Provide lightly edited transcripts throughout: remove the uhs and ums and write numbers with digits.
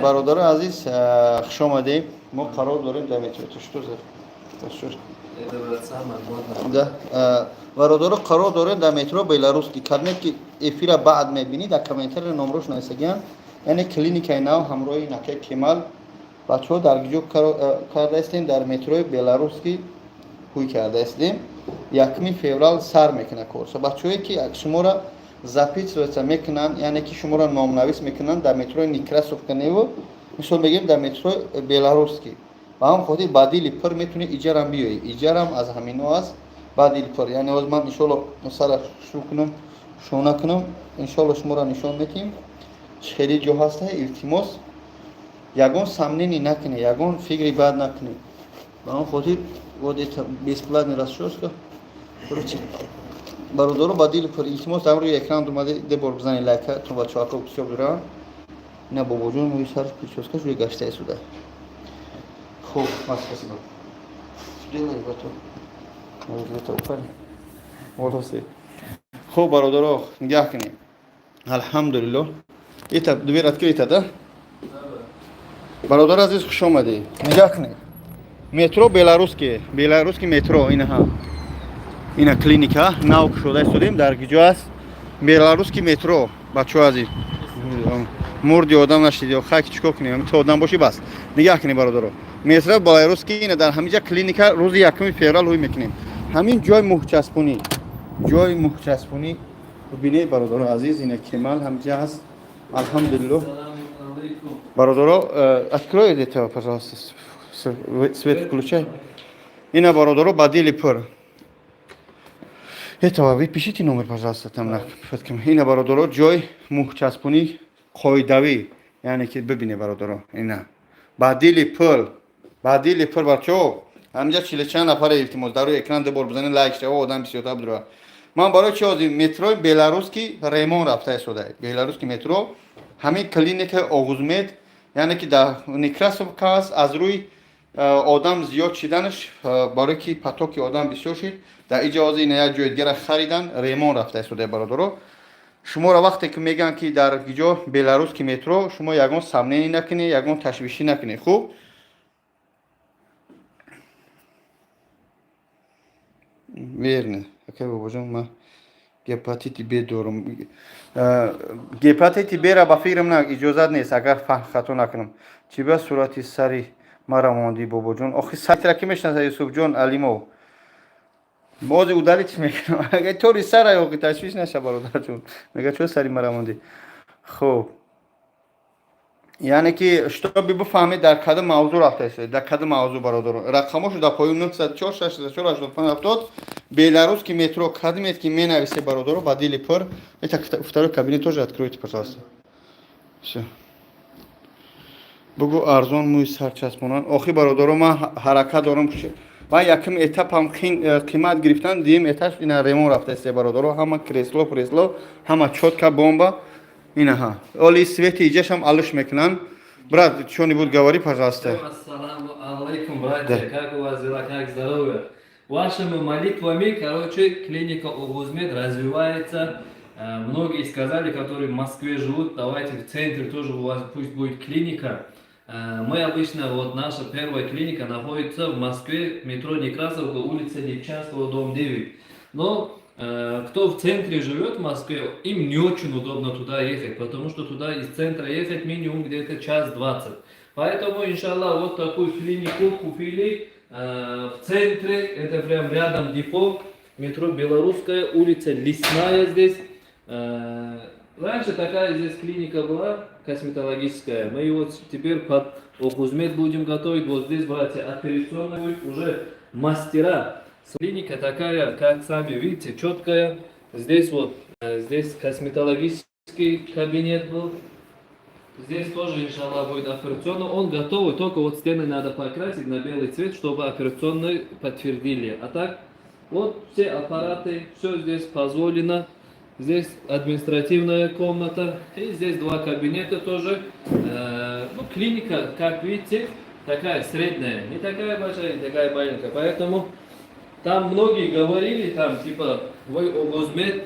برادر عزیز خوش آمدیم. ما قرار داریم در مترو تشتر ده برادر قرار داریم در مترو بیلاروس کی کرنے کی افیر بعد میبینید در کامنتر نمروش نویسگیان یعنی کلینیک نو همراه نکه کمال بچه‌ها درگیجو کرده استیم در مترو بیلاروس کی کوی کرده استیم. 1 فوریه سر میکنه کورس. بچه‌هایی که شما را записываться میکنن یعنی که شما را نامنویس میکنن در مترو نیکراسوف کنیو مثلا میگیم در مترو بیلاروسکی و هم خودی بدیل پر میتونی ایجار هم بیایی. ایجار هم از همین است بدیل پر یعنی از من ان شاء الله مثلا شروع کنم شونه کنم ان شاء الله شما را نشون میدیم خیلی جو هسته التماس یگان سامنی نکنی یگان فکری بد نکنی و هم خودی وقتی بیسپلات نرسوش که روچی برادر بدیل پر التماس در روی اکران اومده ده بار بزنید لایک تو بچه‌ها کو بسیار دارن نه بابا جون موی سر پیچوسکش روی گشته شده. خب ماسکسی بود دیگه با تو موضوع تو پر ولوسی خب برادر نگاه کنیم الحمدلله ایت دوباره کی ایت ده برادر عزیز خوش اومدی نگاه کنید مترو بیلاروس کی مترو اینها اینا کلینیکا ناو شده استودیم در گیجو است بیلاروس کی مترو بچه‌ها عزیز مردی آدم نشید یا خاک چیکار کنیم تو آدم باشی بس نگاه کنید برادر مترو بیلاروس کی اینا در همینجا کلینیکا روز 1 فوریه روی میکنیم همین جای محچسبونی ببینید برادر عزیز اینا کمال همینجا هست الحمدلله برادر откройте это пожалуйста свет включай اینا برادر بدیل پر этого вы пишите номер пожалуйста там на фоткам اینا برادر جای محچسبونی قاعدوی یعنی که ببینید برادر اینا بدیل پر بچه‌ها همینجا 40 چند نفر التماس در روی اکران ده بار بزنید لایک شه آدم بسیار داره من برای چی از مترو بیلاروس کی ریمون رفته شده بیلاروس کی مترو همین کلینیک آغوزمت یعنی که در نیکراسوف کاس از روی آدم زیاد شدنش برای کی پاتوک آدم بسیار شد در اجازه این جای دیگه خریدن ریمون رفته شده برادر شما را وقتی که میگن که در گیجا بیلاروس کی مترو شما یگان سامنه نکنید یگان تشویشی نکنید خوب верно окей бабажон ма гепатит б дорум гепатит б ра ба фикрам на иҷозат нест агар хато накунам чӣ ба сурати сари мара монди бобоҷон охи сайтра ки мешнаса юсуфҷон алимов бози удали чӣ мекунам агар тори сара ёки ташвиш наша бародарҷон мега чо сари мара монди хуб یعنی که شتابی بفهمید در کدام موضوع رفته در کدام موضوع برادر رقمش در پایین 904 604 85 70 بیلاروس کی مترو کدامت کی مینویسه برادر بدیل پر это второй кабинет тоже откройте пожалуйста все بگو ارزان موی سرچسبونان آخی برادر من حرکت دارم و یکم اتاپ هم قیمت گرفتن دیم اتاش اینا ریمون رفته است برادر همه کریسلو همه چوتکا бомба اینها اولی سویت ایجاش هم алыш میکنن брат что-нибудь говори пожалуйста ассаламу алейкум братья как у вас дела как здоровье вашими молитвами короче клиника Огузмед развивается многие сказали которые в Москве живут давайте в центре тоже у вас пусть будет клиника мы обычно вот наша первая клиника находится в Москве метро Некрасовка улица Липчанского дом 9 но кто в центре живет в Москве, им не очень удобно туда ехать, потому что туда из центра ехать минимум где-то час 20. Поэтому, иншаллах, вот такую клинику купили в центре, это прям рядом депо, метро Белорусская, улица Лесная здесь. Раньше такая здесь клиника была, косметологическая, мы его теперь под Огузмед будем готовить, вот здесь, братья, операционная уже мастера. Клиника такая, как сами видите, четкая. Здесь вот, здесь косметологический кабинет был. Здесь тоже, иншаллах, будет операционный. Он готовый, только вот стены надо покрасить на белый цвет, чтобы операционный подтвердили. А так, вот все аппараты, все здесь позволено. Здесь административная комната. И здесь 2 кабинета тоже. Ну, клиника, как видите, такая средняя. Не такая большая, не такая маленькая. Поэтому... Там многие говорили, там типа, вы Огузмед,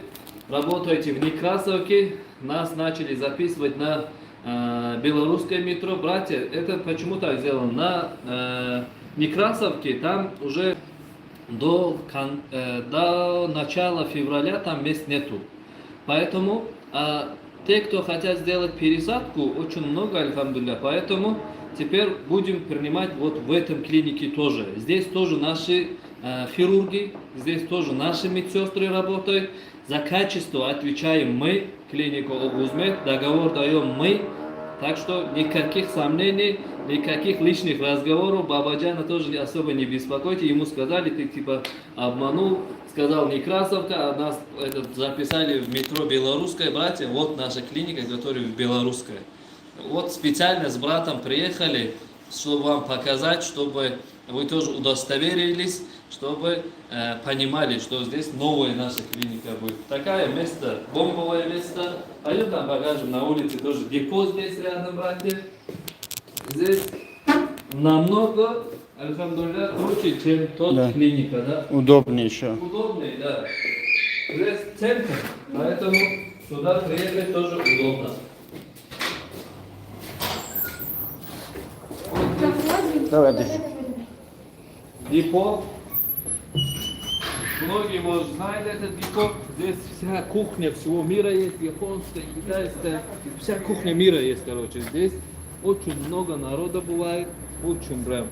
работаете в Некрасовке, нас начали записывать на белорусское метро, братья, это почему так сделано? На Некрасовке там уже до начала февраля там мест нету. Поэтому те, кто хотят сделать пересадку, очень много, альхамдулилля. Поэтому теперь будем принимать вот в этом клинике тоже. Здесь тоже наши хирурги, здесь тоже наши медсестры работают. За качество отвечаем мы, клиника Огузмед, договор даем мы. Так что никаких сомнений, никаких лишних разговоров. Бабаджана тоже особо не беспокойте. Ему сказали, ты типа обманул, сказал Некрасовка, а нас записали в метро Белорусская, братья. Вот наша клиника, которая в Белорусская. Вот специально с братом приехали, чтобы вам показать, чтобы вы тоже удостоверились, чтобы понимали, что здесь новая наша клиника будет. Такая место, бомбовое место. Пойдем там покажем на улице тоже депо здесь рядом, братья. Здесь намного, альхамдулилля, круче, чем тот клиника, да? Удобнее еще. Удобнее, да. Здесь центр, поэтому сюда приехать тоже удобно. Давай, дыши. Депо. Многие, может, знают этот депо. Здесь вся кухня всего мира есть, японская, китайская. Вся кухня мира есть, короче. Здесь очень много народа бывает, очень прям.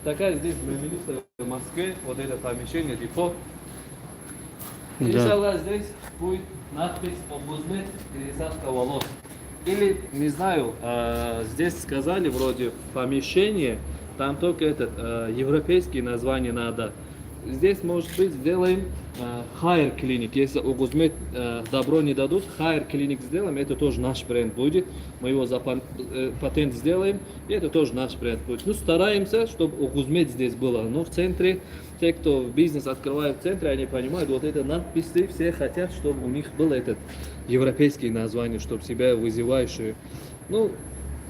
Такая здесь знаменитая в Москве, вот это помещение, депо. Иншаллах, здесь будет надпись «Огузмед, пересадка волос». Или, не знаю, здесь сказали вроде помещение, там только европейские названия надо. Здесь, может быть, сделаем Хайр клиник. Если Огузмед добро не дадут, Хайр клиник сделаем, это тоже наш бренд будет. Мы его за патент сделаем, и это тоже наш бренд будет. Ну, стараемся, чтобы Огузмед здесь было. Но в центре, те, кто бизнес открывает в центре, они понимают, вот это надписи, все хотят, чтобы у них было этот европейские названия, чтобы себя вызывающие. Ну,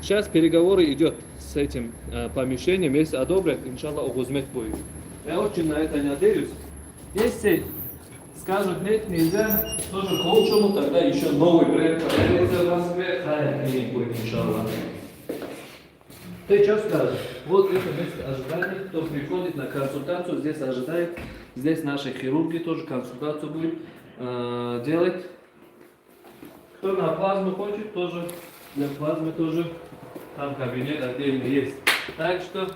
сейчас переговоры идет с этим помещением, если одобрят, иншаллах, Огузмед будет. Я очень на это надеюсь. Если скажут нет, нельзя, тоже к лучшему, тогда еще новый бренд появится в Москве, Хайр клиник будет, иншаллах. Ты что скажешь? Вот это место ожидания, кто приходит на консультацию, здесь ожидает, здесь наши хирурги тоже консультацию будут делать. Кто на плазму хочет, тоже для плазмы тоже там кабинет отдельно есть. Так что,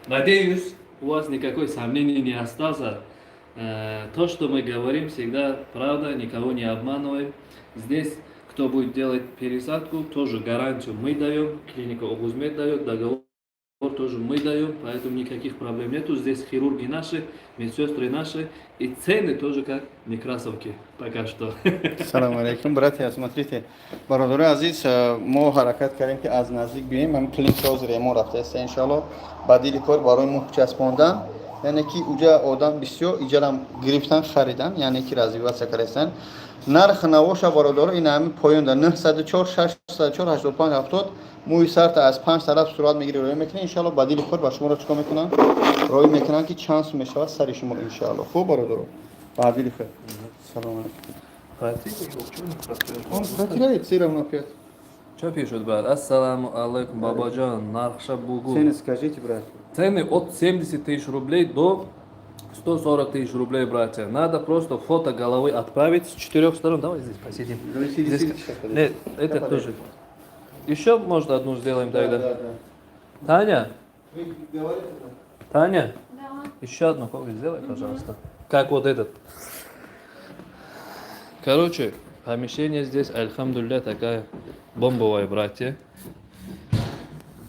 надеюсь, у вас никакой сомнений не остался. То, что мы говорим, всегда правда, никого не обманываем. Здесь, кто будет делать пересадку, тоже гарантию мы даем, клиника Огузмед дает, договор тоже мы даем, поэтому никаких проблем нету. Здесь хирурги наши, медсестры наши, и цены тоже как Некрасовки пока что. Салам алейкум, братья, смотрите, барадоры азиз, мо ҳаракат кардем ки аз наздик бием, ҳам клиник ҳозир мо рафтааст иншаллоҳ, бадили кор барои мо часпондан, яъне ки уҷа одам бисёр иҷарам гирифтан харидан, яъне ки развиватсия кардастан. Нарх навоша бародоры ин ҳами поёнда 904 604 85 70 муи сарта аз 5 тараф сурат мегири роя мекунем иншаллоҳ, бадили кор ба шуморо чикор мекунам, роя мекунам ки чанс мешавад сари шумо иншаллоҳ. Хуб бародоро, бадили кор. Салом алейкум. Что пишут, брат? Ассаламу алейкум, бабаджан, нархша бугу. Цены скажите, брат. Цены от 70 тысяч рублей до 140 тысяч рублей, братья. Надо просто фото головы отправить с 4 сторон. Давай здесь посидим. Здесь... Нет, это тоже. Еще, может, одну сделаем тогда? Да. Таня? Вы говорите, Таня? Да. Еще одну фото сделай, пожалуйста. Как вот этот. Короче, помещение здесь, альхамдулилля, такая бомбовая, братья.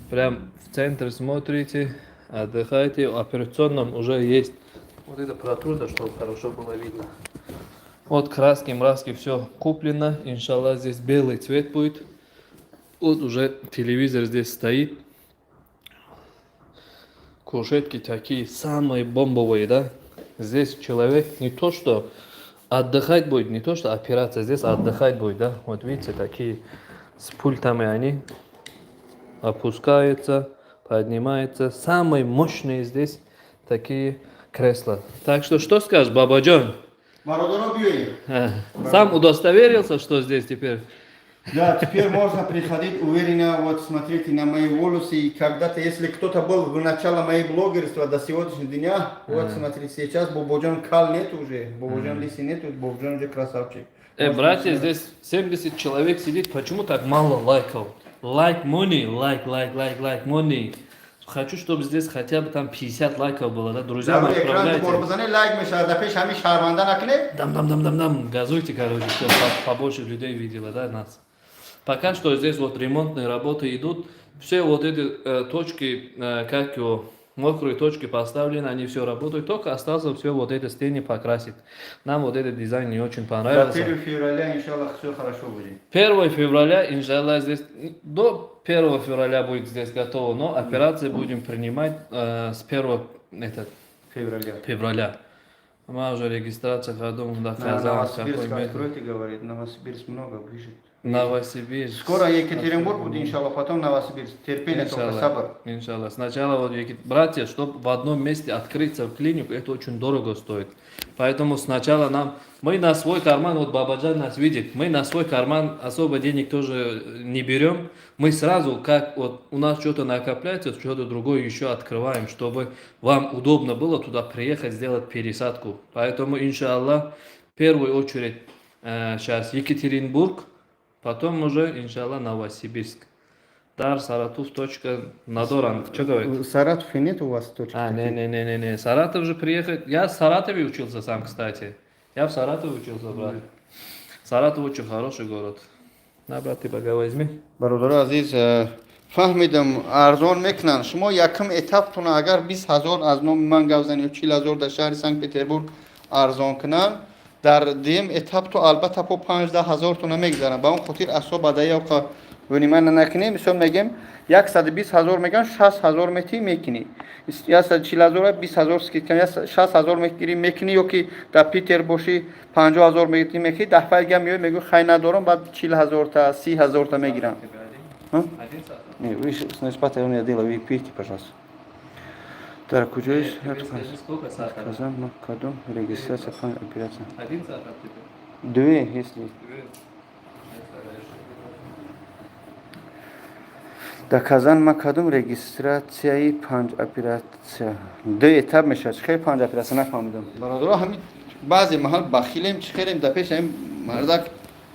Прям в центр смотрите, отдыхайте. В операционном уже есть вот эта протруда, чтобы хорошо было видно. Вот краски, мраски, все куплено. Иншаллах, здесь белый цвет будет. Вот уже телевизор здесь стоит. Кушетки такие самые бомбовые, да? Здесь человек не то что отдыхать будет, не то что операция, здесь отдыхать будет, да? Вот видите, такие с пультами они опускаются, поднимаются. Самые мощные здесь такие кресла. Так что скажешь, бабаджан? Бародоро бьёй. Сам удостоверился, что здесь теперь Да, теперь можно приходить уверенно, вот смотрите на мои волосы, и когда-то, если кто-то был в начале моей блогерства до сегодняшнего дня, вот смотрите, сейчас Бободжан Кал нет уже, Бободжан Лиси нет, Бободжан уже красавчик. Братья, здесь 70 человек сидит, почему так мало лайков? Лайк money, лайк money. Хочу, чтобы здесь хотя бы там 50 лайков было, да? Друзья мои, отправляйте. Лайк мешает, да пиш, хами шарманда накне. Дам, газуйте, короче, чтобы побольше людей видело, да, нас. Пока что здесь вот ремонтные работы идут, все вот эти точки, как его, мокрые точки поставлены, они все работают, только осталось все вот эти стены покрасить. Нам вот этот дизайн не очень До понравился. 1 февраля, иншаллах, все хорошо будет. 1 февраля, иншаллах, здесь, до 1 февраля будет здесь готово, но операции будем принимать с 1 февраля. Мы уже регистрация, я думаю, до Казани. Новосибирск откройте, говорит, Новосибирск много ближе. Новосибирск. Скоро Екатеринбург будет, иншаллах, потом Новосибирск. Терпение, только сабр. Иншаллах. Сначала вот братья, чтобы в одном месте открыться в клинику, это очень дорого стоит. Поэтому сначала мы на свой карман, вот Бабаджан нас видит, мы на свой карман особо денег тоже не берем. Мы сразу, как вот у нас что-то накопляется, что-то другое еще открываем, чтобы вам удобно было туда приехать, сделать пересадку. Поэтому, иншаллах, в первую очередь сейчас Екатеринбург, потом уже, иншаллах, Новосибирск. Дар, Саратов, точка, Надоран. Что говорит? Саратов нет у вас точки? Не. Саратов же приехать. Я в Саратове учился сам, кстати. Я в Саратове учился, брат. Саратов очень хороший город. На, брат, ты пока возьми. برادر عزیز فهمیدم ارزان میکنن شما یکم اتاپتون اگر 20,000 از نام من گوزن یا 40,000 در شهر سنت پتربورگ ارزان کنن در دیم اتاپ تو البته په 15,000 تون میگذارن با اون خاطر اصلا بدایی او ونی من نکنی مثلا میگم 120,000 میگن 60,000 میتی میکنی یا 40,000 20,000 سکیت کنی یا 60,000 میگیری میکنی یا که در پیتر باشی 50,000 میگیری میکنی دفعه دیگه میگم خیلی ندارم بعد 40,000 تا 30,000 تا میگیرم. Вы спать я не делаю, вы пейте, пожалуйста. Так, куда есть? Казан, Макадом, регистрация, операция. 1 саат от тебя. 2, если. در کازان مکادم رجیستراціای 5 اپراسیا 2 etaپ میشه خیلی 5 اپراسیا نفهمیدم برادرها همین بعضی محل بخیلیم چخیریم در پیش این مردک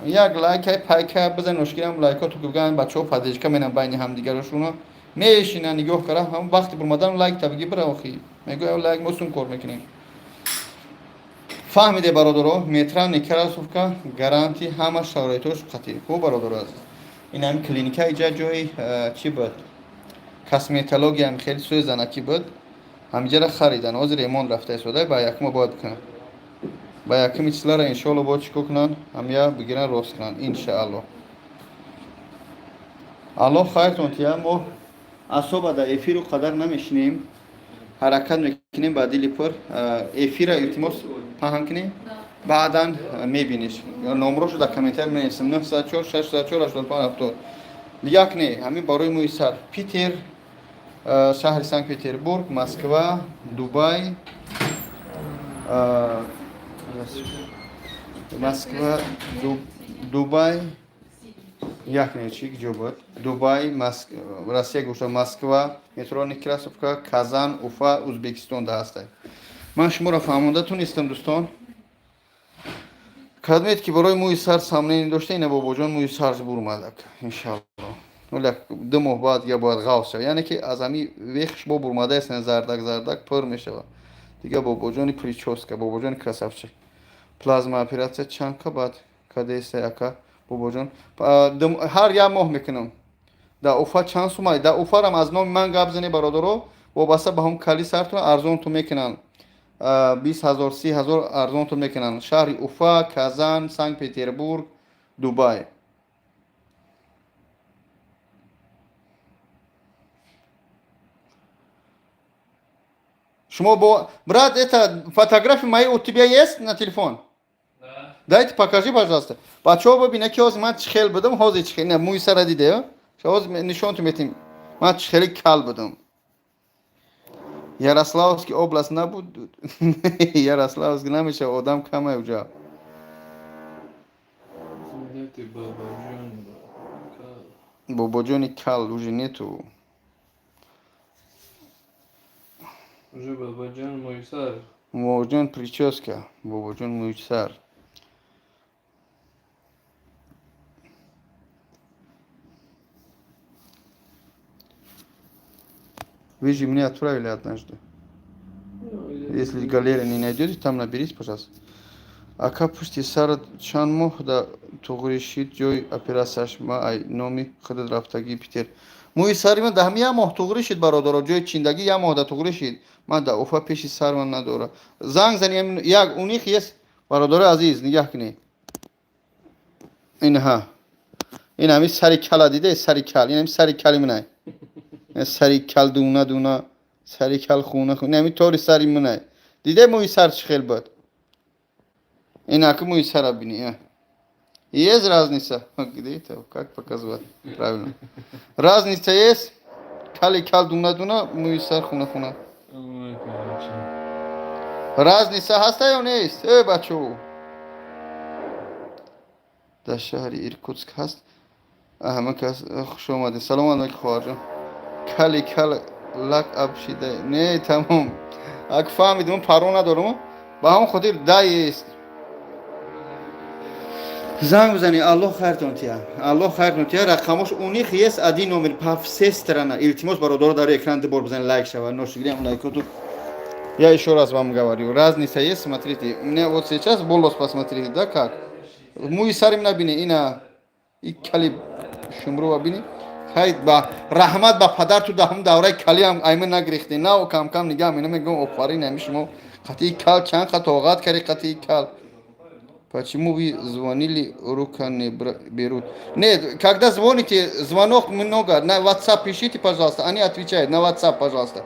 یک لایک پایک بزن مشکلم لایک تو گفتن بچه‌ها پادیجکا منم بین هم دیگرشون میشینن نگاه کردم هم وقتی برمدن لایک تبگی برا اخی میگه لایک مسون کار میکنیم فهمیده برادرها متران نیکراسوفکا گارانتی همه شرایطش خطیر خوب برادرها این هم کلینیک اینجا جای چی بود کاسمتولوژی هم خیلی سوی زنکی بود همینجا را خریدن از ریمون رفته شده با یکم باید کنن با یکم چیزا را انشالله باید چیکار کنن همیا بگیرن راست کنن انشالله الله خیرتون تیا ما اصلا در افیر رو قدر نمیشنیم حرکت میکنیم با دلی پر افیر التماس پهن کنیم بعداً میبینیش نمره‌شو در کامنتر می‌نویسم 904 604 85 یک نه همین برای میسر پیتر شهر سنت پتربورگ مسکو دبی مسکو دبی یک نه چی جو بود دبی مسکو روسیه گوشه مسکو مترو نیکراسوفکا کازان اوفا ازبکستان ده هسته من شما را فهمونده تونستم دوستان کدمیت که برای موی سر سامنه داشته اینه باباجان موی سر برو مدک انشالله ولی 2 ماه بعد یا باید غاوس شد یعنی که از همی ویخش با برماده است زردک پر میشه دیگه باباجانی پریچوسکا باباجان کراسافچه پلازما اپراسیا چانکا بعد کدیسه اکا باباجان هر یا ماه میکنم دا اوفا چانس اومد دا اوفا هم از نام من گابزنی برادرو وابسته به هم کلی سرتون ارزون تو میکنن 20,000 30,000 ارزان تو میکنن شهر اوفا کازان سنت پتربورگ دبی شما با брат это фотографии мои у тебя есть на телефон Да. дайте покажи пожалуйста бачо бибине ки ҳозир ман чихел будам ҳозир чихел не муи сара диде ҳозир нишонту метим ман чихели кал будам Ярославский область набуд Ярославский намеша одам кама уҷа Ты Бабаджан, Бободжони кал уже нету. Уже Бабаджан Мойсар. Бободжон прическа. Бободжон муйсар. Вы же мне отправили однажды. Если галерея не найдете, там наберите, пожалуйста. А капусти сара чанмо да тугришит жой операсашма ай номи хадад рафтаги питер. Муи сарима да ҳам я моҳ тугришит бародаро ҷои чиндаги я моҳ да тугришит. Ман да уфа пеши сарман надора. Занг занем як уних есть бародаро азиз нигах кини. Инҳа. Ин ҳами сари кала диде сари кал. Ин ҳами сари кали минай. Сари кал дуна дуна сари кал хуна хуна. Ин ҳами тори сари минай. Диде муи сар чӣ хел буд? Инаки муи сара бини. Есть разница? Где-то, как показывать? Правильно. Разница есть? Кали кал дуна дуна, муи сар хуна хуна. Разница ҳаст ё нест? Бачо. Дар шаҳри Иркутск ҳаст. Ҳама кас хуш омадед. Салом алайкум хоҳарҷон. Кали кал лак абшида. Не, тамом. Ак фаҳмид, ман паро надорам. Ба ҳамон хотир да есть. Занг бизани, Аллоҳ хайртон тия. Аллоҳ хайртон тия. Рақамош уних есть один номер по все страна. Илтимос бародаро дар экран дебор бизани лайк шава. Ношигирем лайкоту. Я еще раз вам говорю. Разница есть, смотрите. У меня вот сейчас волос посмотрите, да как? Муи сарим набини, ина и кали шумрува бини. Хайд ба раҳмат ба падар ту даҳум давраи калиам айман нагрехте. Нав кам кам нигам ина мегум офарин ами шумо. Қатии кал чанд қат тоғат кари қатии кал. Почему вы звонили, рука не берут? Нет, когда звоните, звонок много. На WhatsApp пишите, пожалуйста. Они отвечают. На WhatsApp, пожалуйста.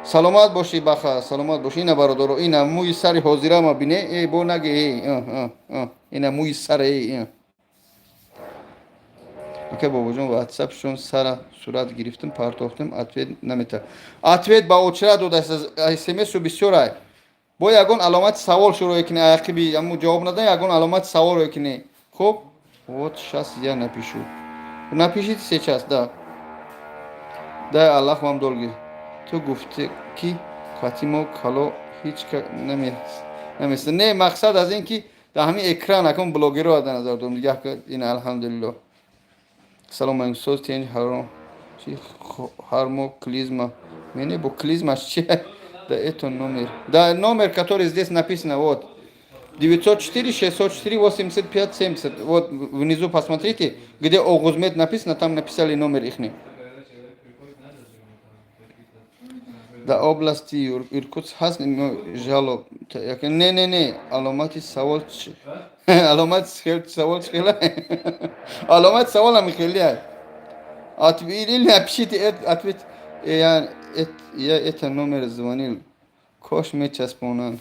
Саломат боши, баха. Саломат боши. Ина бародаро. Ина муи сари ҳозирама бине. Бо наге. Ина муи сари. Окей, бобоҷон, WhatsApp-шон сара сурат гирифтам, партохтам, ответ намета. Ответ ба очередь додаст, SMS-у бисёрай. Бо ягон аломати савол шуруъ кунӣ, ақиби аммо ҷавоб надан, ягон аломати саволро кунӣ. Хуб? Вот сейчас я напишу. Напишите сейчас, да. Дай Аллаҳ вам долги. Ту гуфте ки Фатимо кало ҳеҷ намест. Не, мақсад аз ин ки дар ҳамин экран акун блогерро дар назар дорам. Дигар ин алҳамдулиллоҳ. Салом алейкум. Соз тенҷ ҳармо клизма. Мене бо клизмаш чи? Да, это номер. Да, номер, который здесь написано, вот. 904-604-85-70. Вот внизу посмотрите, где Огузмед написано, там написали номер ихний. Да, области Иркутск хаст, жалоб. Не, аломати савол. Аломати савол чхела. Аломати савол нам хелия. Или напишите ответ. Я это номер звонил. Кош ме часпонан.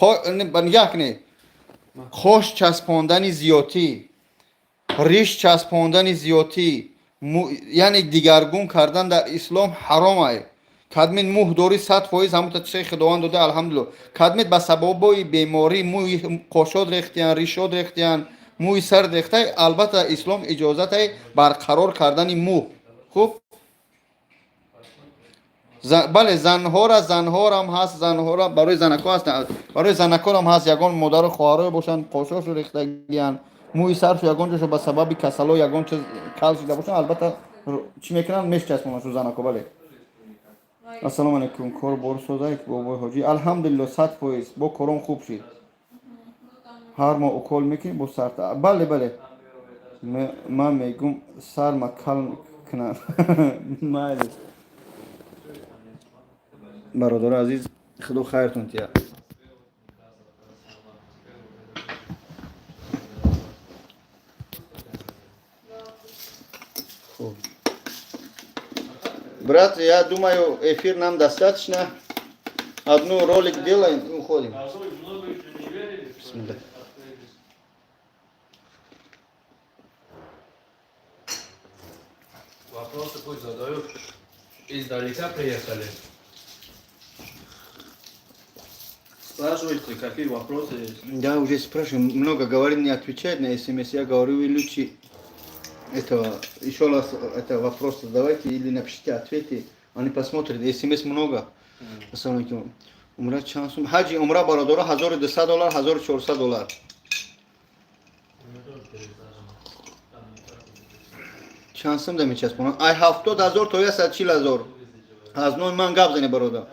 Як не. Кош часпондани зиётӣ. Риш часпондани зиётӣ. Яъне дигаргун кардан дар ислом ҳаром ай. Кадмин муҳ дори 100% ҳамута чизаи худованд дода алҳамдулиллоҳ. Кадмит ба сабабои беморӣ мӯи қошод рехтиян, ришод рехтиян, мӯи сар рехтай, албатта ислом иҷозатай барқарор кардани муҳ. Хуб? бале занҳорам ҳаст, занҳора барои занако ҳаст, барои занаконам ҳаст. Ягон модару хоҳаро бошанд, қошошу рехтагиян, мӯи саршу ягон ҷошо ба сабаби касало ягон чиз кал шуда бошанд, албатта чӣ мекунанд, мешчаспонашу занако. Бале. Ассалому алайкум. Кор борсозай бобои ҳоҷӣ. Алҳамдулиллоҳ 100%. Бо кором хуб шид. Ҳар моҳ укол мекунӣ бо сарта. Бале. Ман мегум сарма кал кунад. Майли. Бародари азиз, худо хайртон тия. Брат, я думаю, эфир нам достаточно. Одну ролик делаем и уходим. Бисмилlah. Вопросы пусть задают. Издалека приехали. Спрашивайте, какие вопросы есть. Да, уже спрашиваю. Много говорит, не отвечает на смс. Я говорю, вы лучше Это еще раз это вопрос задавайте или напишите ответы. Они посмотрят. СМС много. Ассаламу алейкум. Умра чансум. Хаджи умра барадора $1200, $1400. Чансым да сейчас понял. Ай $70000 то я $4000. Аз ной ман гап зане барода.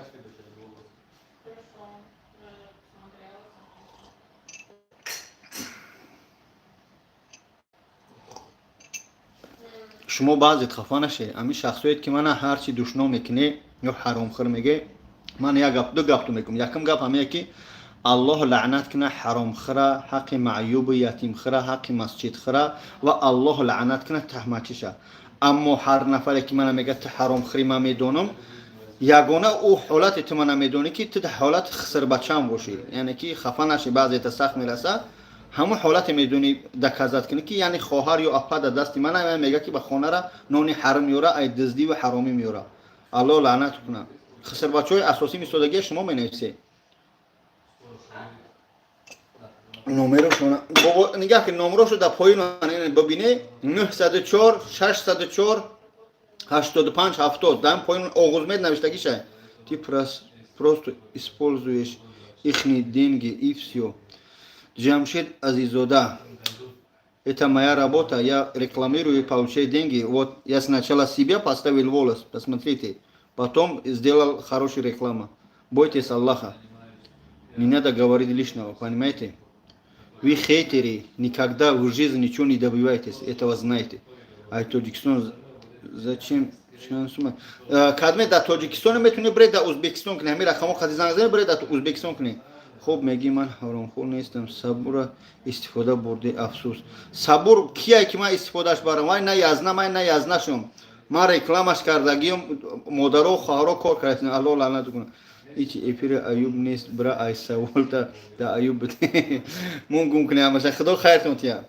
شما بعضی خفه نشه امی شخصیت که من هرچی دشنام میکنه یا حرام خور میگه من یک گپ دو گپ تو میگم یکم گپ همه که الله لعنت کنه حرام خره حق معیوب یتیم خره حق مسجد خره و الله لعنت کنه تهمتشه اما هر نفری که من میگه تو حرام خری من میدونم یگانه او حالت تو من میدونی که تو حالت خسر بچم باشی یعنی که خفه نشی بعضی تا سخت میرسه همون حالت میدونی دکازات کنی که یعنی خواهر یا اپا در دست من میگه که به خانه را نون حرام میوره ای دزدی و حرامی میوره الله لعنت کنه خسر بچهای اساسی میسودگی شما مینویسه نمرشون بابا نگاه که نمرشو در پایین ببینه 904 604 85 70 там пойм огузмед навиштагиша ты просто используешь ихние деньги и все. Джамшид Азизода, это моя работа, я рекламирую и получаю деньги. Вот я сначала себя поставил волос, посмотрите, потом сделал хорошую рекламу. Бойтесь Аллаха, не надо говорить лишнего, понимаете? Вы хейтеры, никогда в жизни ничего не добиваетесь, этого знаете. А Таджикистан зачем? Кадме да Таджикистан метуне бред да Узбекистан кне, ҳамин рақамо хади занг зане бред да Узбекистан кне. خب میگی من حرامخور نیستم صبور استفاده برده افسوس صبور کیه که من استفادهش برم وای نه یزنه من نه یزنهشم من رکلامش کردگیم مادر و خواهر کار کردن الله لعنت کنه هیچ افیر ایوب نیست برای ای سوال تا ایوب بده من گم کنم مثلا خدا خیرتون تیا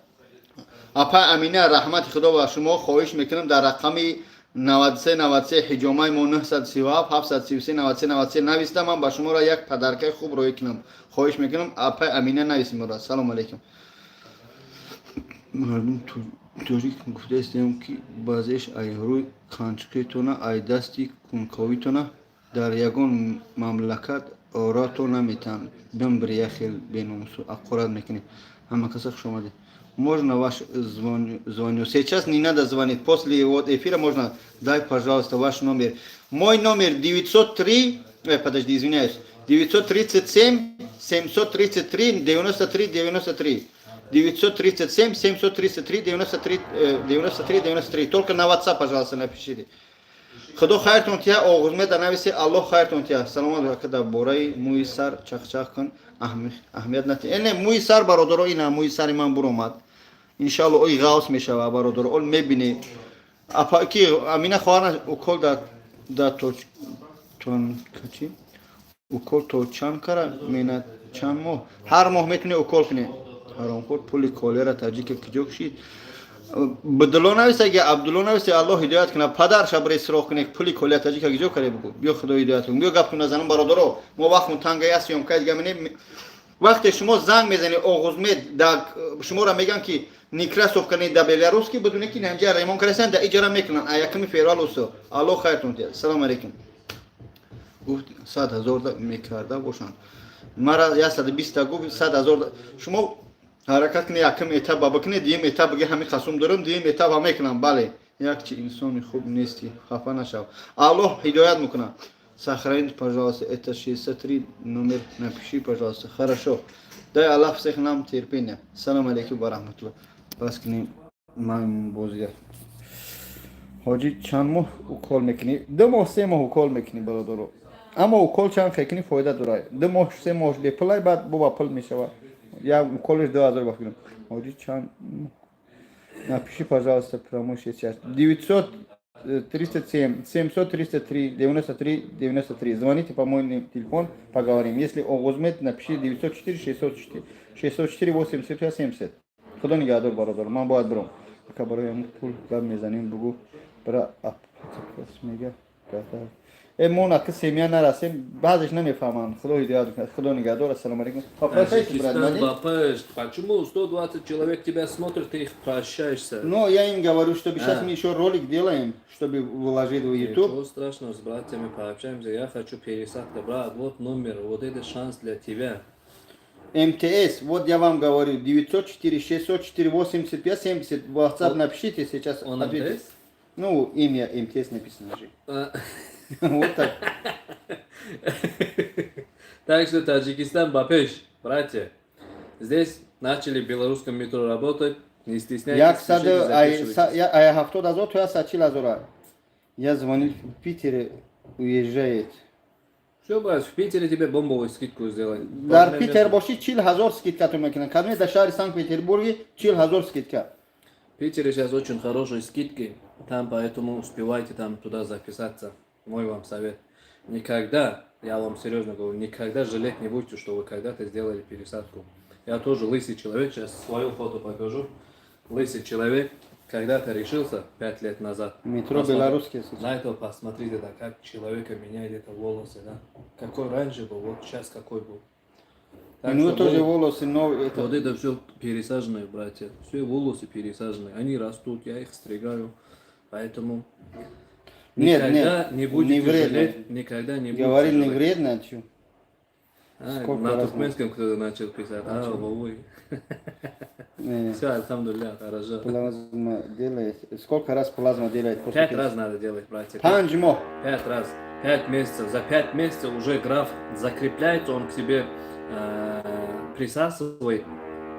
اپا امینه رحمت خدا و شما خواهش میکنم در رقمی 93 حجامای ما 937 733 93 نویسته من با شما را یک پدرکه خوب روی کنم خواهش میکنم اپا امینه نویسیم را سلام علیکم مردم طوری گفته استیم که بازش ای روی کانچکتونه ای دستی کنکاویتونه در یگان مملکت آراتو نمیتن بمبری خیل بینومسو اقرار میکنید همه کسا شما دید можно ваш звоню. Сейчас не надо звонить. После вот эфира можно. Дай, пожалуйста, ваш номер. Мой номер 903, подожди, извиняюсь. 937 733 93 93. 937 733 93 93 93. Только на WhatsApp, пожалуйста, напишите. خدا خیرتون تیا آغوزمه در نویسی الله خیرتون تیا سلام که در بارای موی سر چخ کن اهمیت نتی اینه موی سر برادر اینه موی سر من برو اومد انشالله اوی غاوس میشه برادر اول میبینی اپا کی امینه خواهر اوکل در تون کچی اوکل تو چند کاره مینه چند ماه هر ماه میتونی اوکل کنی هرام خود پولی کولر تاجیک که جوک شید بدلو نویسه اگه عبدالله نویسه الله هدایت کنه پدر شب سراغ کنه پولی کلیت تاجیک که جو کاری بگو بیا خدا هدایت کنه بیا گپ کنه زنم برادرو ما وقت تنگی است یم که گمینه وقتی شما زنگ میزنی آغوزمید شما را میگن که نیکراسوف کنید در بلاروس که بدونه که نمجا ریمون کرسن در اجاره میکنن یکمی فیرال اوسو الله خیرتون تید سلام علیکم گفت 100,000 میکرده باشن مرا 120 گفت 100,000 شما حرکت کنی یکم اتاب بکنی دیم اتاب بگی همین خصوم دارم دیم اتاب همه کنم بله یک چی انسانی خوب نیستی خفه نشو الله هدایت میکنه сохранить пожалуйста это 63 номер напиши пожалуйста хорошо дай Аллах всех нам терпения салам алейкум ва рахматуллах бас کنیم من بازی حاجی چند ماه اوکال میکنی 2 ماه 3 ماه اوکال میکنی برادرو اما اوکال چند فکر کنی فایده داره 2 ماه 3 ماه بپلای بعد بابا پل میشه я колледж 2000 бахтину. Ходи чан. Напиши, пожалуйста, промой сейчас. 937 733 93 93. Звоните по моему телефону, поговорим. Если Огузмет, напиши 904 604 604 85 70. Куда не гадор барадор, ман бояд бром. Кабаро я пул гап мезаним бугу бара ап. Мега مون که سیمیا نرسیم بعدش نمیفهمم خدا هدایت کنه خدا نگهدار السلام علیکم попрощайся брат Бапеш, почему 120 человек тебя смотрят, ты их прощаешься? ну я им говорю чтобы сейчас мы еще ролик делаем чтобы выложить в YouTube Ничего страшного, с братьями пообщаемся. Я хочу пересадка, брат, вот номер, вот это шанс для тебя. МТС, вот я вам говорю, 904 604 85 70, в WhatsApp напишите сейчас. Он ответите. МТС? Ну, имя МТС написано же. Вот так. Так что Таджикистан, Бапеш, братья, здесь начали в белорусском метро работать, не стесняйтесь. Я, кстати, я хавто дазот, я сачил азора. Я звонил в Питере, уезжает. Все, брат, в Питере тебе бомбовую скидку сделали. Дар Питер боши 40,000 скидка то мекина. Кадме до шаре Санкт-Петербурге 40,000 скидка. В Питере сейчас очень хорошие скидки, там поэтому успевайте там туда записаться. Мой вам совет. Никогда, я вам серьезно говорю, никогда жалеть не будете, что вы когда-то сделали пересадку. Я тоже лысый человек, сейчас свою фото покажу. Лысый человек, когда-то решился 5 лет назад. Метро белорусский. На это посмотрите, да, как человека меняет это волосы, да. Какой раньше был, вот сейчас какой был. Так Ну что тоже волосы новые. вот это все пересаженные, братья. Все волосы пересаженные. Они растут, я их стригаю. Поэтому никогда не будете жалеть. Никогда не будете Говорили, не жалеть. вредно, чё? На туркменском кто-то начал писать. Ой. Все, альхамдулилля, хорошо. Плазма делает. Сколько раз плазма делает? 5 раз надо делать, братья. Панджмо. 5 раз. 5 месяцев. За 5 месяцев уже граф закрепляется, он к себе присасывает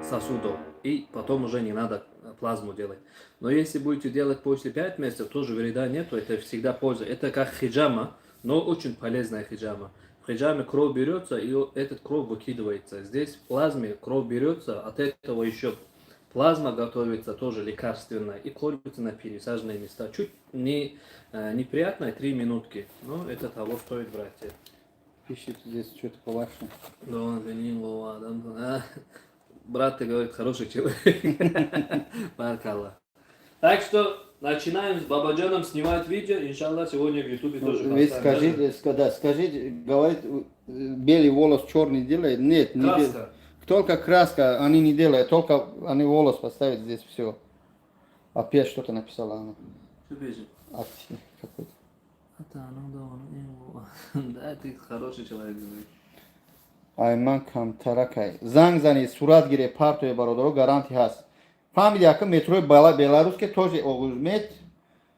сосудов. И потом уже не надо плазму делать. Но если будете делать после 5 месяцев, тоже вреда нету, это всегда польза. Это как хиджама, но очень полезная хиджама. В хиджаме кровь берется, и этот кровь выкидывается. Здесь в плазме кровь берется, от этого еще плазма готовится, тоже лекарственная, и колется на пересаженные места. Чуть неприятно, 3 минутки, но это того стоит, братья. Пишет здесь что-то по-вашему. Брат, ты говорит, хороший человек. Баркалла. Так что начинаем с Бабаджаном снимать видео. Иншаллах, сегодня в Ютубе тоже. Вы скажите, говорит, белый волос черный делает? Нет, не делает. Краска. Только краска, они не делают, только они волос поставят здесь все. Опять что-то написала она. Что пишет? Акции какой-то. Да, ты хороший человек. Айман Камтаракай. Занг зани сурат гире партои бародаро гаранти ҳаст. Фамилия ка метрои Беларус ке тоже оғуз мед,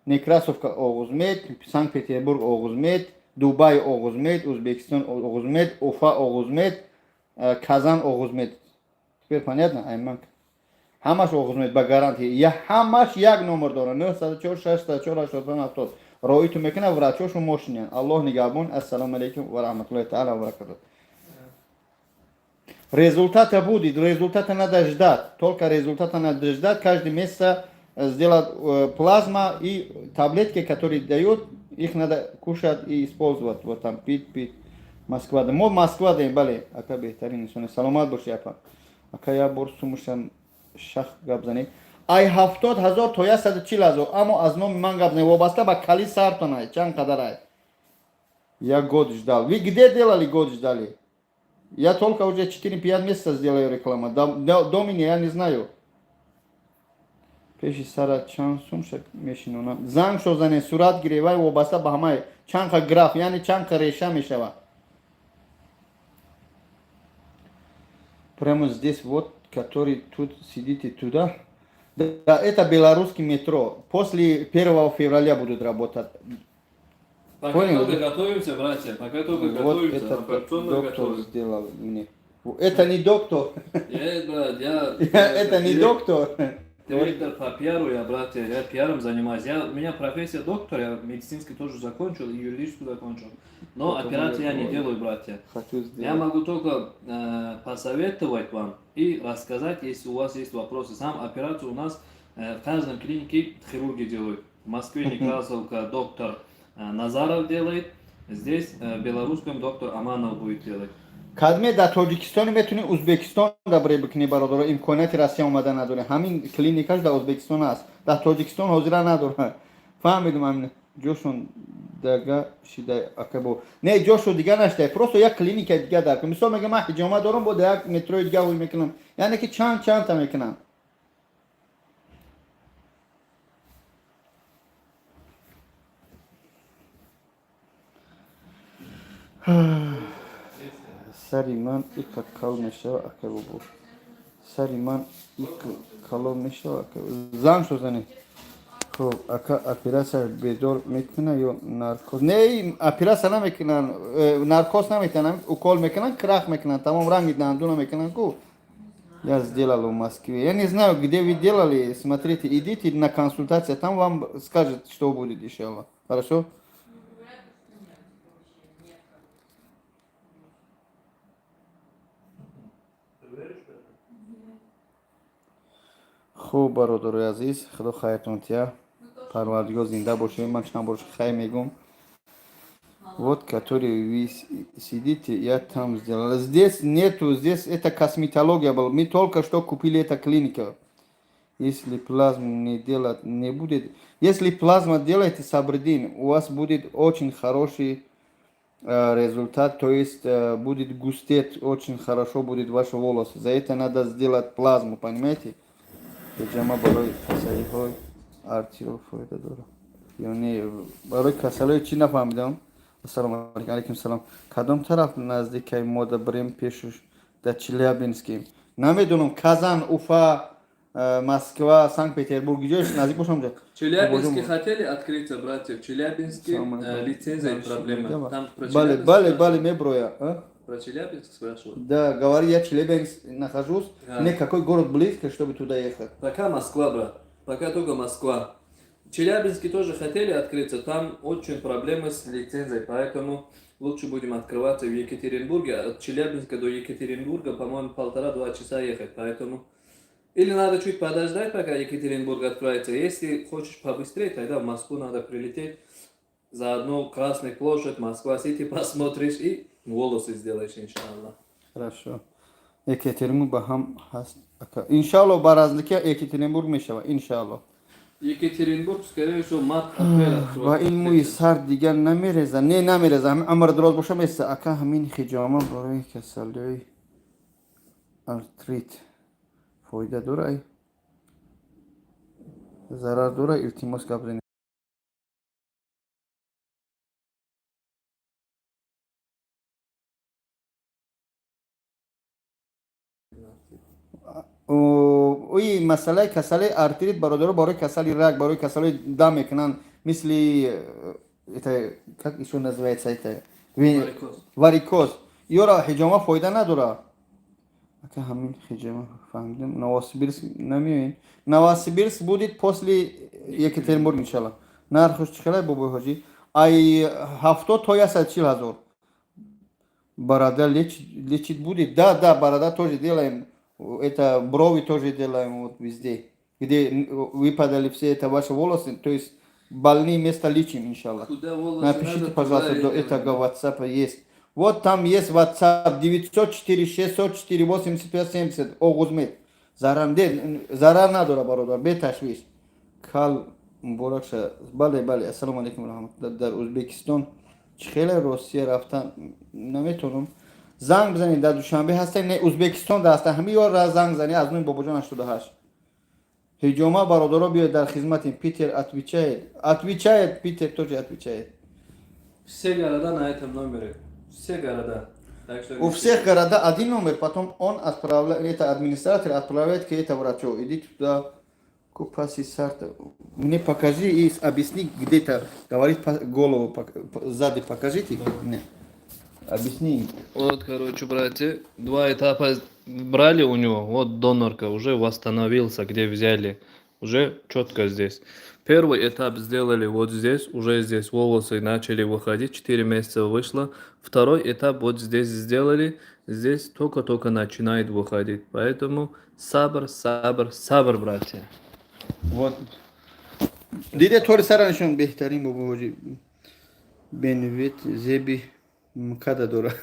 Некрасовка оғуз мед, Санкт-Петербург оғуз мед, Дубай оғуз мед, Узбекистон оғуз мед, Уфа оғуз мед, Казан оғуз мед. Теперь понятно, Айман? Ҳамаш оғуз мед ба гаранти. Я ҳамаш як номер дора 904 604 870. Роиту мекана врачошу мошинян. Аллоҳ нигаҳбон. Ассалому алейкум ва раҳматуллоҳи таъала ва баракатуҳ. Результата будет, результата надо ждать, только результата надо ждать, каждый месяц сделать плазма и таблетки, которые дают, их надо кушать и использовать, вот там пить. Москва, да, Москва, да, бали, ака бехтарин, саламат боши апа, ака я борсу мушам шах габзани. Ай 70,000 то я 140,000, амо аз номи ман габзани, вобаста ба кали сартонай, чанд кадарай. Я год ждал. Вы где делали год ждали? Я только уже 4-5 месяцев сделаю рекламу. До меня я не знаю. Пеши сара чан сумшак мешинона. Занг шозане сурат гиревай вобаста ба ҳамаи чанка граф, яъне чанка реша мешава. Прямо здесь вот, который тут сидите туда. Да, это белорусский метро. После 1 февраля будут работать. Пока только готовимся, братья, пока только готовимся. Вот это доктор сделал мне. Это не доктор. Это не доктор. Директор по пиару, я, братья, я пиаром занимаюсь. У меня профессия доктор, я медицинский тоже закончил, и юридическую закончил. Но операции я не делаю, братья. Я могу только посоветовать вам и рассказать, если у вас есть вопросы. Сам операцию у нас в каждом клинике хирурги делают. В Москве Некрасовка доктор Назаров делает, здесь в белорусском доктор Аманов будет делать. Кадме да Тоҷикистон метуни Узбекистон да баре бикни бародаро имконияти Россия омада надоре. Ҳамин клиникаш да Узбекистон аст. Да Тоҷикистон ҳозира надоре. Фаҳмидум ҳамин ҷошон дага шида акабо. Не ҷошо дига наштай, просто як клиника дига дар. Мисол мегам ман ҳиҷома дорам, бо як метрои дига вой мекунам. Яъне ки чанд-чандта мекунам. سری من یک کال میشه اکبو بود. سری من یک کالو میشه اکبو. زن شو زنی. خب اکا اپراسیون بدور میکنه یا نارکوز؟ نه اپراسیون نمیکنن، نارکوز نمیکنن، اوکول میکنن، крах میکنن، تمام رنگ میدن، دونا میکنن کو. Я сделал в Москве. Я не знаю, где вы делали. Смотрите, идите на консультацию, там вам скажут, что будет иншаллах. Хорошо? خوب برادر عزیز، خدا خیرتون تیا. پروردگار زنده باشه. من چند بارش خیر میگم. Вот, который вы сидите, я там сделал. Здесь нету, здесь это косметология была. Мы только что купили эту клинику. Если плазму не делать, не будет. Если плазма делаете сабридин, у вас будет очень хороший результат, то есть будет густеть, очень хорошо будет ваши волосы. За это надо сделать плазму, понимаете? Пиджама барой касалихой, артио фойда дора. Яни барой касалихой чи нафамидам? Ассаламу алейкум салам. Кадом тараф наздикай мода брем пешуш да Челябинский. Намедунам Казан, Уфа, Москва, Санкт-Петербург. Идешь, наздик бошам же. Челябинске хотели открыться, братья. В Челябинске лицензия проблема. Там про Бали, меброя. Про Челябинск спрашивал? Да, говори, я в Челябинске нахожусь. Мне какой город близко, чтобы туда ехать? Пока Москва, брат. Пока только Москва. В Челябинске тоже хотели открыться, там очень проблемы с лицензией, поэтому лучше будем открываться в Екатеринбурге. От Челябинска до Екатеринбурга, по-моему, 1,5-2 часа ехать, поэтому... Или надо чуть подождать, пока Екатеринбург откроется. Если хочешь побыстрее, тогда в Москву надо прилететь. Заодно Красная площадь, Москва-Сити посмотришь и волосы сделаешь, иншаллах. Хорошо. Екатеринбург бахам хаст. Иншаллах, баразлики Екатеринбург мешава, иншаллах. Екатеринбург, скорее всего, март-апрель. Ва илмуи сар дигар намереза. Не намереза. Амар дроз бошам эса. Ака ҳамин хиҷома барои касалии артрит фоида дорад? Зарар дорад? Илтимос гап занед. ой масъалаи касали артрит бародаро барои касали раг, барои касали дам мекунанд, мисли это как ещё называется, это варикоз. ёра ҳиҷома фоида надорад. Ака ҳамин ҳиҷома фаҳмидем. Новосибирск намеоин. Новосибирск будет после Екатеринбург иншаллах. Нархош чӣ қадар бобои ҳоҷӣ? Ай 70 то 140 000. Борода лечит будет? Да, борода тоже делаем. Это брови тоже делаем вот везде. Где выпадали все это ваши волосы, то есть больные места лечим, иншаллах. Напишите, пожалуйста, до этого WhatsApp есть. Вот там есть WhatsApp 904 604 85 70. Огузмет. Зарар надора бародар, беташвиш. Кал муборакша. Бале. Ассаламу алейкум рахматуллах. Дар Узбекистон хеле Россия рафтан наметонам. Занг бзанед, дар Душанбе ҳастем, не Узбекистон ҳастем. Ҳамин ёрра занг зани, аз нӯи бобоҷон 88. Ҳиҷома бародаро биёед дар хизматим. Питер отвечает. Питер тоже отвечает. Все города на этом номере. Все города. У всех города один номер, потом он отправляет, это администратор отправляет к этому врачу. Иди туда, купаси сарта. Мне покажи и объясни где-то. Говорит голову, сзади покажите. Нет. Объясни. Вот, короче, братья, 2 этапа брали у него. Вот донорка уже восстановился, где взяли. Уже четко здесь. Первый этап сделали вот здесь. Уже здесь волосы начали выходить. 4 месяца вышло. Второй этап вот здесь сделали. Здесь только-только начинает выходить. Поэтому сабр, братья. Вот. Диде тори сараншон бехтарин бобоҷи. Бенвит зеби мкада дора.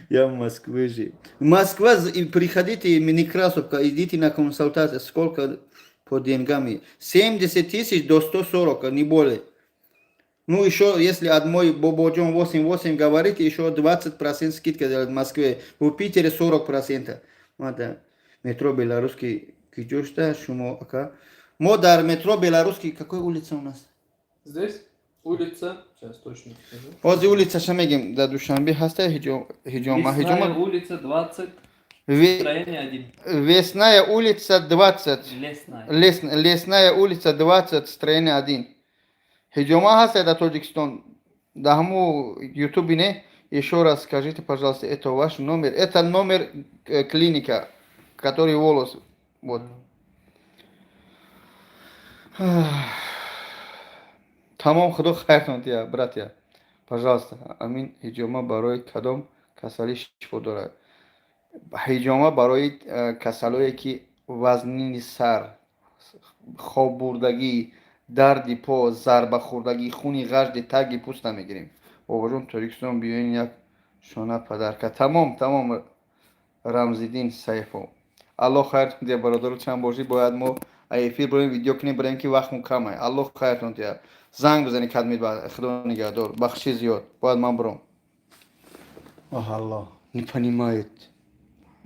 Я в Москве же. Москва, приходите, Некрасовка, идите на консультацию. Сколько по деньгам? 70 000 до 140, не более. Ну, еще, если от мой Бободжон 8,8 говорит, еще 20% скидка делает в Москве. В Питере 40%. Вот, да. Метро белорусский. Идешь, да, шумо, ака. Модар, метро белорусский. Какой улица у нас? Здесь улица, сейчас точно скажу. Ози улица Шамегим, да, Душанбе, хаста, Хиджома. Лесная улица 20, Ве- строение 1. Весная улица 20. Лесная. Лесная улица 20, строение 1. Хиджома хаста, это Таджикистан. Да, хому Ютубе не. Еще раз скажите, пожалуйста, это ваш номер. Это номер клиника, который волос. Вот. Тамом худо хайртон дия, братья. Пожалуйста, амин. Хиджома барой кадом касали шифо дорад. ҳиҷома барои касалое ки вазнини сар, хоббурдагӣ, дарди по, зарбахӯрдагӣ, хуни ғажди таги пӯста мегирем. Бобоҷон Торикистон биёин як шона падарка. Тамом Рамзиддин Саифов. Аллоҳ хайртон дия бародару чанд бошӣ бояд мо эфир броем видео кунем барем ки вақтмон кам ай. Аллоҳ хайртон дия. Занг бизани кадмид ба худо нигаҳдор. Бахши зиёд. Бояд ман биром. Ох Аллоh, не понимает.